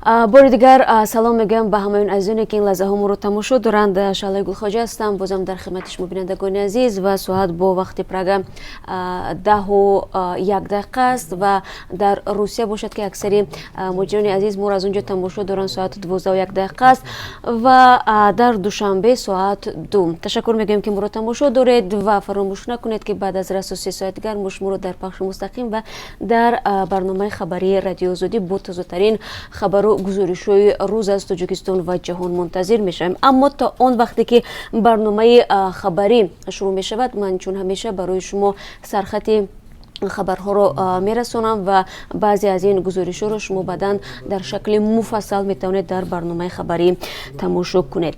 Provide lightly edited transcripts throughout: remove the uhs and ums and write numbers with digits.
Бори дигар салом мегӯям ба ҳамаи он азизоне, ки ин лаҳзаҳо моро тамошо доранд. Шаълои Гулхоҷа ҳастам, бозам дар хидмати шумо, бинандагони азиз. Ва соат бо вақти Прага 10:01 аст ва дар Русия бошад, ки аксари муҳоҷирони азиз моро аз он ҷо тамошо доранд, соат 12:01 аст ва дар Душанбе соат 2. Ташаккур мегӯем, ки моро тамошо доред, ва фаромӯш накунед, ки баъд аз расо 3 соат дигар мо шуморо дар пахши мустақим ва дар барномаи хабарии Радиои Озодӣ бо тозатарин хабару гузоришҳои рӯз аз Тоҷикистон ва ҷаҳон мунтазир мешавем. Аммо то он вақте ки барномаи хабарӣ шурӯъ мешавад, ман чун ҳамеша барои шумо сархати хабарҳоро мерасонам ва баъзе аз ин гузоришҳоро шумо баъдан дар шакли муфассал метавонед дар барномаи хабарӣ тамошо кунед.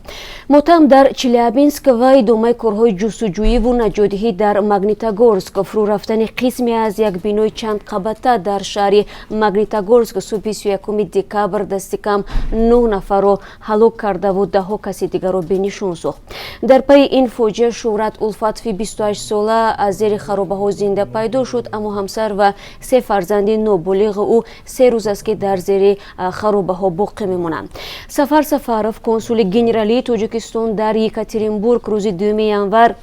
Мотам дар Челябинск ва идомаи корҳои ҷустуҷӯиву наҷотдиҳӣ дар Магнитогорск. Фурӯ рафтани қисме аз як бинои чандқабата дар шаҳри Магнитогорск субҳи 31 декабр дасти кам нӯҳ нафарро ҳалок кардаву даҳҳо каси дигарро бенишон сохт. Дар пайи ин фоҷиа Шӯҳрат Улфатови 28-сола аз зери харобаҳо зинда пайдо шуд, аммо ҳамсар ва се фарзанди ноболиғи ӯ 3 рӯз аст, ки дар зери харобаҳо боқӣ мемонанд. Сафар Сафаров, консули генералии Тоҷикистон дар Екатеринбург, рӯзи 2 январ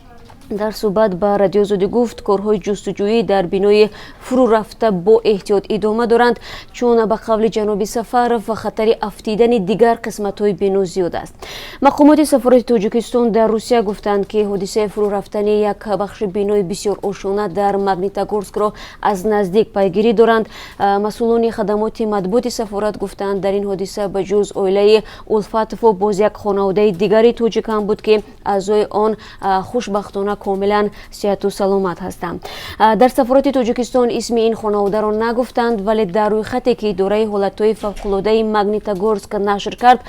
дар суҳбат ба Радиои Озодӣ гуфт, корҳои ҷустуҷӯӣ дар бинои фурӯ рафта бо эҳтиёт идома доранд, чун ба қавли ҷаноби Сафаров, хатари афтидани дигар қисматҳои бино зиёд аст. Мақомоти сафорати Тоҷикистон дар Русия гуфтанд, ки ҳодисаи фурӯ рафтани як бахши бинои бисёр ошёна дар Магнитогорскро аз наздик пайгирӣ доранд. Масъулони хадамоти матбуоти сафорат гуфтанд, дар ин ҳодиса ба ҷуз оилаи Улфатовҳо боз як хонаводаи дигари тоҷик ҳам буд, ки аъзои он хушбахтона комилан сиҳату саломат ҳастанд. Дар сафорати Тоҷикистон исми ин хонаводаро нагуфтанд, вале дар рӯйхате, ки идораи ҳолатҳои фавқулодаи Магнитогорск нашр кард,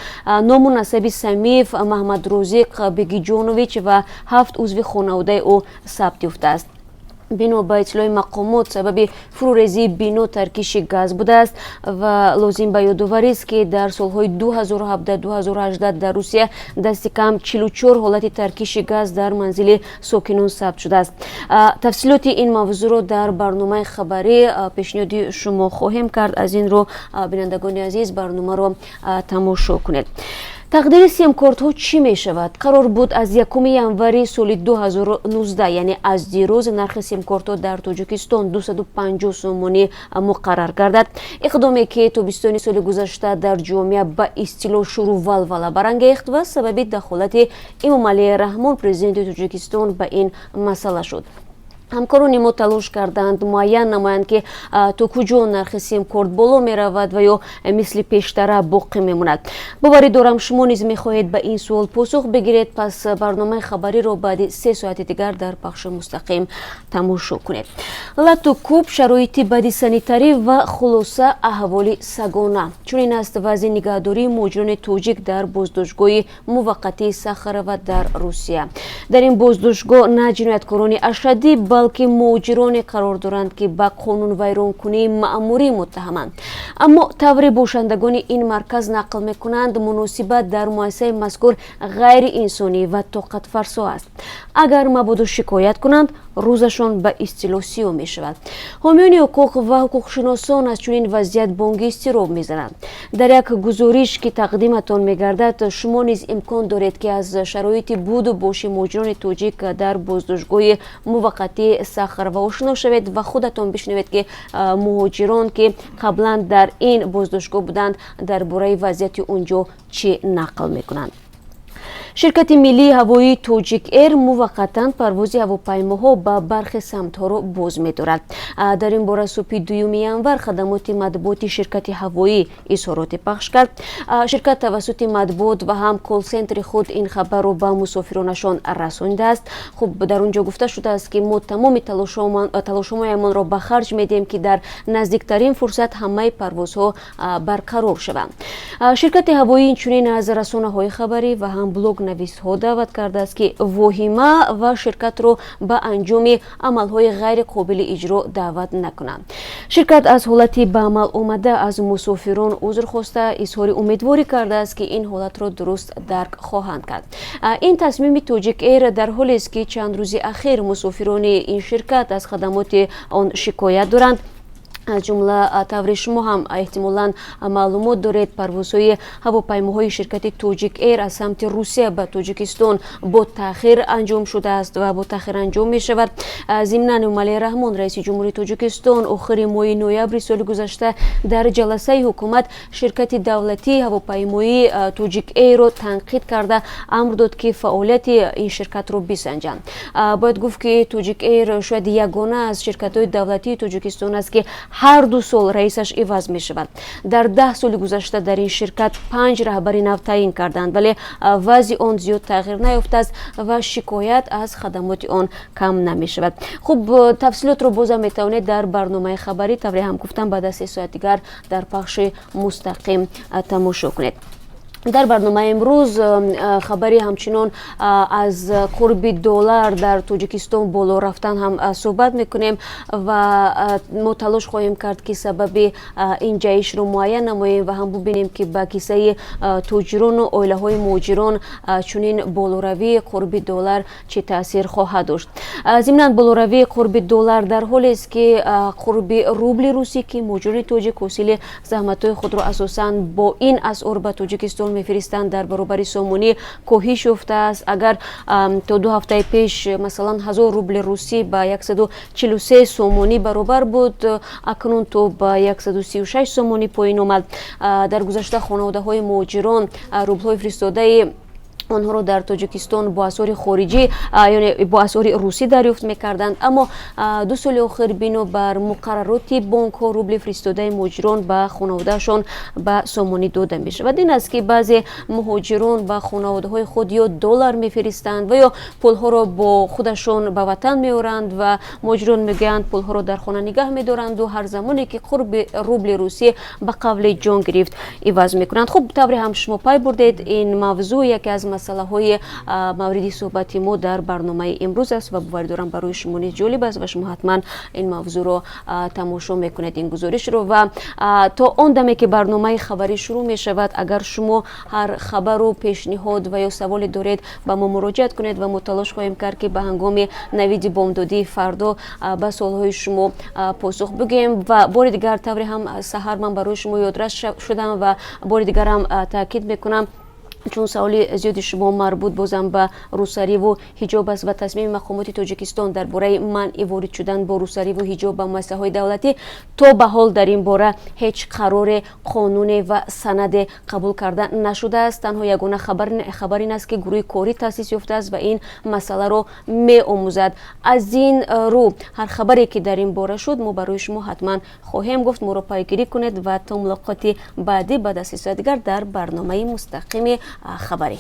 ному насаби Самиев Маҳмадрозиқ Бегиҷонович ва ҳафт узви хонаводаи ӯ сабт ёфтааст. Бино ба иттилои мақомот, сабаби фурӯрезии бино таркиши газ будааст. Ва лозим ба ёдоварист, ки дар солҳои 2017-2018 дар Русия дасти кам 44 ҳолати таркиши газ дар манзили сокинон сабт шудааст. Тафсилоти ин мавзӯъро дар барномаи хабарӣ пешниҳоди шумо хоҳем кард. Аз ин рӯ, бинандагони азиз, барномаро тамошо кунед. Тақдири симкортҳо чӣ мешавад? Қарор буд аз 1 январи соли 2019, яъне аз дирӯз, нархи симкортҳо дар Тоҷикистон 250 сомонӣ муқаррар гардад. Иқдоме, ки тобистони соли гузашта дар ҷомеа ба истилоҳ шуру валвала барангехт ва сабаби дахолати Эмомалӣ Раҳмон, президенти Тоҷикистон, ба ин масъала шуд. Ҳамкорони мо талош карданд муайян намоянд, ки то куҷо нархи симкорт боло меравад ва ё мисли пештара боқӣ мемонад. Боварӣ дорам, шумо низ мехоҳед ба ин суол посух бигиред. Пас барномаи хабариро баъди 3 соати дигар дар пахши мустақим тамошо кунед. Лату кӯб, шароити бади санитарӣ ва хулоса аҳволи сагона: чунин аст вазъи нигаҳдории муҳоҷирони тоҷик дар боздоштгоҳи муваққатии Сахарова дар Русия. Дар ин боздоштгоҳ на ҷинояткорони ашаддӣ, балки муҳоҷироне қарор доранд, ки ба қонунвайронкунии маъмурӣ муттаҳаманд. Аммо тавре бошандагони ин марказ нақл мекунанд, муносибат дар муассисаи мазкур ғайриинсонӣ ва тоқатфарсо аст. Агар мабодо шикоят кунанд, рӯзашон ба истилоҳ сиёҳ мешавад. Ҳомиёни ҳуқуқ ва ҳуқуқшиносон аз чунин вазъият бонги изтироб мезананд. Дар як гузориш, ки тақдиматон мегардад, шумо низ имкон доред, ки аз шароити буду боши муҳоҷирони тоҷик дар боздоштгоҳи муваққатии Сахарова ошино шавед ва худатон бишнавед, ки муҳоҷирон, ки қаблан дар ин боздоштгоҳ буданд, дар бораи вазъияти он ҷо чӣ нақл мекунанд. Ширкати миллии ҳавоии Тоҷик Эр муваққатан парвози ҳавопаймоҳо ба бархе самтҳоро боз медорад. Дар ин бора субҳи 2 январ хадамоти матбуоти ширкати ҳавоӣ изҳороте пахш кард. Ширкат тавассути матбуот ва ҳам колл-центри худ ин хабарро ба мусофиронашон расонидааст. Хуб, дар он ҷо гуфта шудааст, ки мо тамоми талошҳоямонро ба харҷ медиҳем, ки дар наздиктарин фурсат ҳамаи парвозҳо барқарор шаванд. Ширкати ҳавоӣ инчунин аз расонаҳои хабарӣ ва ҳам блогнависҳо даъват кардааст, ки воҳима ва ширкатро ба анҷоми амалҳои ғайриқобили иҷро даъват накунанд. Ширкат аз ҳолати ба амал омада аз мусофирон узр хоста, изҳори умедворӣ кардааст, ки ин ҳолатро дуруст дарк хоҳанд кард. Ин тасмими Тоҷик Эйр дар ҳолест, ки чанд рӯзи ахир мусофирони ин ширкат аз хадамоти он шикоят доранд. Аз ҷумла, тавре шумо ҳам эҳтимолан маълумот доред, парвозҳои ҳавопаймоҳои ширкати Тоҷик Эйр аз самти Русия ба Тоҷикистон бо таъхир анҷом шудааст ва бо таъхир анҷом мешавад. Зимнан, Эмомалӣ Раҳмон, раиси ҷумҳури Тоҷикистон, охири моҳи ноябри соли гузашта дар ҷаласаи ҳукумат ширкати давлатии ҳавопаймоии Тоҷик Эйрро танқид карда, амр дод, ки фаъолияти ин ширкатро бисанҷанд. Бояд гуфт, ки Тоҷик Эйр шояд ягона аз ширкатҳои давлатии Тоҷикистон аст, ки ҳар 2 сол раисаш иваз мешавад. Дар 10 соли гузашта дар ин ширкат панҷ раҳбари нав таъин карданд, вале вазъи он зиёд тағйир наёфтааст ва шикоят аз хадамоти он кам намешавад. Хуб, тафсилотро бозам метавонед дар барномаи хабарӣ, тавре ҳам гуфтам, баъд аз 3 соат дигар дар пахши мустақим тамошо кунед. Дар барномаи имрӯз хабари ҳамчунон аз қурби доллар дар Тоҷикистон боло рафтан ҳам суҳбат мекунем ва мо талош хоҳем кард, ки сабаби ин ҷаҳишро муайян намоем ва ҳам бубинем, ки ба кисаи тоҷирону оилаҳои муҳоҷирон чунин болоравии қурби доллар чӣ таъсир хоҳад дошт. Зимнан, болоравии қурби доллар дар ҳолест, ки қурби рубли русӣ, ки муҳоҷирони тоҷик ҳосили заҳматҳои худро асосан бо ин асъор ба Тоҷикистон мефиристанд, дар баробари сомонӣ коҳиш ёфтааст. Агар то 2 ҳафтаи пеш, масалан, 1000 рубли русӣ ба 143 сомонӣ баробар буд, акнун то ба 136 сомонӣ поин омад. Дар гузашта хонаводаҳои муҳоҷирон рублҳои фиристодаи онҳоро дар Тоҷикистон бо асъори хориҷӣ, яъне бо асъори русӣ дарёфт мекарданд, аммо 2 соли охир бино бар муқаррароти бонкҳо рубли фиристодаи муҳоҷирон ба хонаводаашон ба сомонӣ дода мешавад. Ин аст, ки баъзе муҳоҷирон ба хонаводаҳои худ ё доллар мефиристанд ва ё пулҳоро бо худашон ба ватан меоранд. Ва муҳоҷирон мегӯянд, пулҳоро дар хона нигаҳ медоранду ҳар замоне ки қурби рубли русӣ ба қавли ҷон гирифт, иваз мекунанд. Хуб, тавре ҳам шумо пай бурдед, ин мавзӯъ яке аз масъалаҳои мавриди суҳбати мо дар барномаи имрӯз аст ва боварӣ дорам, барои шумо низ ҷолиб аст ва шумо ҳатман ин мавзӯъро тамошо мекунед, ин гузоришро. Ва то он даме ки барномаи хабарӣ шурӯъ мешавад, агар шумо ҳар хабару пешниҳод ва ё саволе доред, ба мо муроҷиат кунед ва мо талош хоҳем кард, ки ба ҳангоми навиди бомдодии фардо ба суолҳои шумо посух бигӯем. Ва бори дигар, тавре ҳам саҳар ман барои шумо ёдрас шудам ва бори дигарам таъкид мекунам, чун саволи зиёди шумо марбут бозам ба рӯсариву ҳиҷоб аст ва тасмими мақомоти Тоҷикистон дар бораи манъи ворид шудан бо рӯсариву ҳиҷоб ба муассисаҳои давлатӣ, то ба ҳол дар ин бора ҳеҷ қароре, қонуне ва санаде қабул карда нашудааст. Танҳо ягона хабар ин аст, ки гурӯҳи корӣ таъсис ёфтааст ва ин масъаларо меомӯзад. Аз ин рӯ, ҳар хабаре ки дар ин бора шуд, мо барои шумо ҳатман хоҳем гуфт. Моро пайгирӣ кунед ва то мулоқоти баъдӣ баъд аз 3 соат дигар дар барномаи мустақими хабарӣ.